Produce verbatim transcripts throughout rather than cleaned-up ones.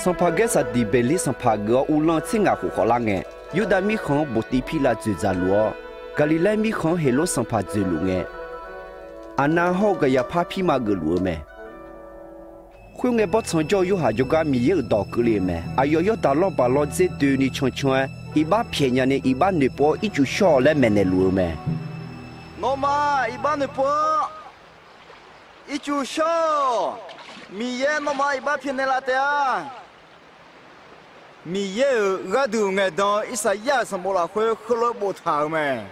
Sanqpaq Gaersaqdiq Beqlir sanqpaq geuf-awr uvlanr-eu tser ngaq khof khawflar ngae, Yurdav mirkhanq-anr Boqtiv Pirlav dzoeqdzaq luf-awr, Gaqliqlaer mirkhanq-anr Heqlor sanqpaq dzoeq luf ngae, Aqnav hawr-eu Gaqyaqpar pirma geufluf-eu mae. Khoerngae, bawrtsanq jawr-eu Yorhaq jawrgar Miqyaer-euq dawq keuvle-euq mae. Aqyawf Yawrdaq lawrbaq lawrdzer doeni cancan-aer, iqbax pyaeq nyani iqbax noeqpov-awr ircuf shawr-awq laer maeqnaeq luf-eu mae. Nawmaf iqbax noeqpov-awr ircuf shawr-awq. Miqyaer nawmaf iqbax pyaeqnaeq laf taef-a. Miqyaer-euq gharduq ngaeqdan-eu Irsaqyar-euq sanqbof lafkhoer heulof-aer boftaq-euq mae.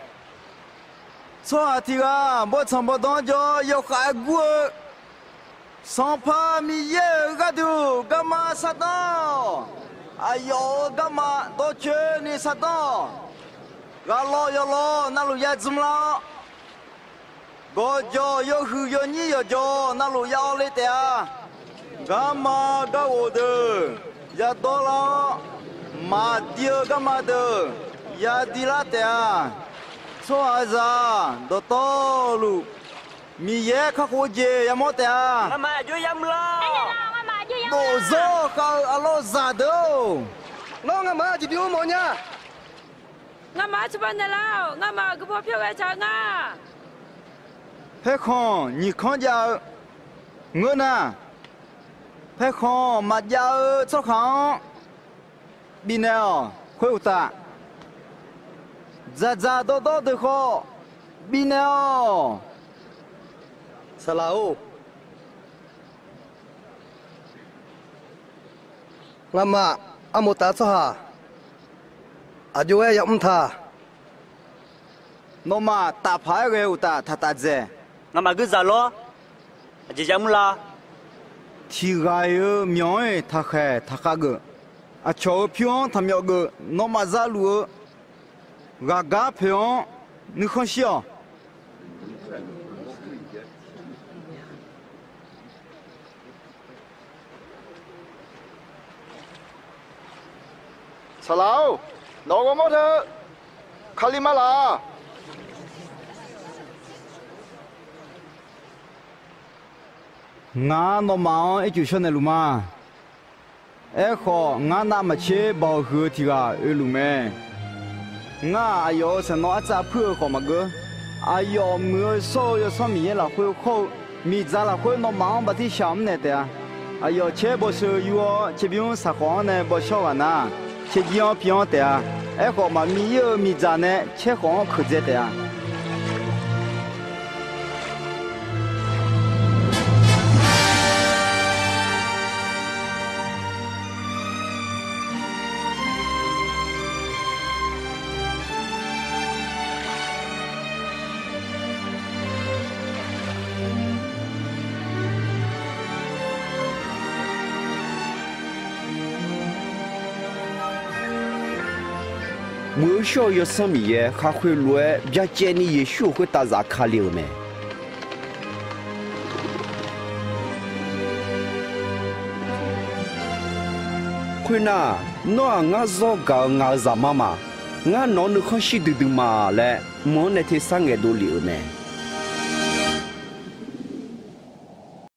Tsawrhaq tiq ghaq bawrtsanq bawrdanr jawr-awr yawkhav-aer gur-eu, Sanqpaq Miqyaer-euq gharduq garma sardanr-awq. Aqyawf-euq garma dawrcoeni sardanr-awq. Ghaqlawq yawlawq navluf ya dzmr lar-awr, gawqjawq yawhuiq yawnyir yawqjawq navluf ya awv le taef-a. Garma garghof deuq ya dawrlar-awr, maqdi-eu garma deuq ya dilar taef-a. Tsawrhaqzaq dawqtawvluf, Miqyaer kakhof-eu jeq yamawr taef-a. Dofzawr khav-eu arlawr zaqdeuq-or, nawr ngamaf-anr aqjeq bimr mawf nya. Ngamaf-anr cawba naeqlar-awq. Ngamaf-euq guiqpaw pyawr ghae taq-eu nga. Paerkhanq nyiq kanr jav-eu ngeur nar, paerkhanq maqjav-eu tsawrhaq-anr bifnaeq-awq. Khoeruqtaf, dzaqdzaq dawrdawr deuq khawf bifnaeq-awq. Saqlaq-or, ngamaf armoq taf-eu tsawrhaq aqjox-aer yamr ta. Nawmaf tafpaq-aer ghae-eu uqtaf taqtaf dzaeq. Ngamaf guirzaq lawr, aqjeq yamr la. Tiq ghaq-iq-eu myawq-anr-iq taqkhaeq taqkhav geuf. Aqcawq-euq pyur-anr taqmyawf geuf. Nawmaf zaluf-eu ghaqgar poeq-anr nuikhanr shir-awq. Saqlaq-or, nawq-euq ghawrmawr teu Kali ma laq. Ngar nawmaf-anr ircuf shawr naeqluf ma. Aerkhawf, ngar navmaqtser baoq huiq-eu tiq ghaq oeluf mae. Ngar-aq, aqyawf-euq saeqnawv artsav puir-eu khawf maqgeur. Aqyawf muiq-eu shawr-eu Yawsanr Miqyaer lafkhoer khawr-eu miqdzaq lafkhoer nawmaf-anr bartirsaq mr naeq taef-a. Aqyawf caer bawseu yur-awr, caerbymr saqkhawf-anr nae bawshawr ghaq nar, caerjir-anr pi-anr taef-a. Aerkhawf, maqmir ir-eu miqdzaq nae caer khawf-anr keuqdzae taef-a. Muiq-eu shawr-eu Yawsanr Miqyaer khar khoerlof-aer byacaevni Yeqsur-euq khoertav zafkale-euq mae. Khoernar, nawr-aq, ngar zawr gaq-eu ngaq-euq Zaqmar ma. Ngar nawq-anr nuikhanr shir duidui ma laer mq-anr nae tersar ngaeqdov lef-euq mae.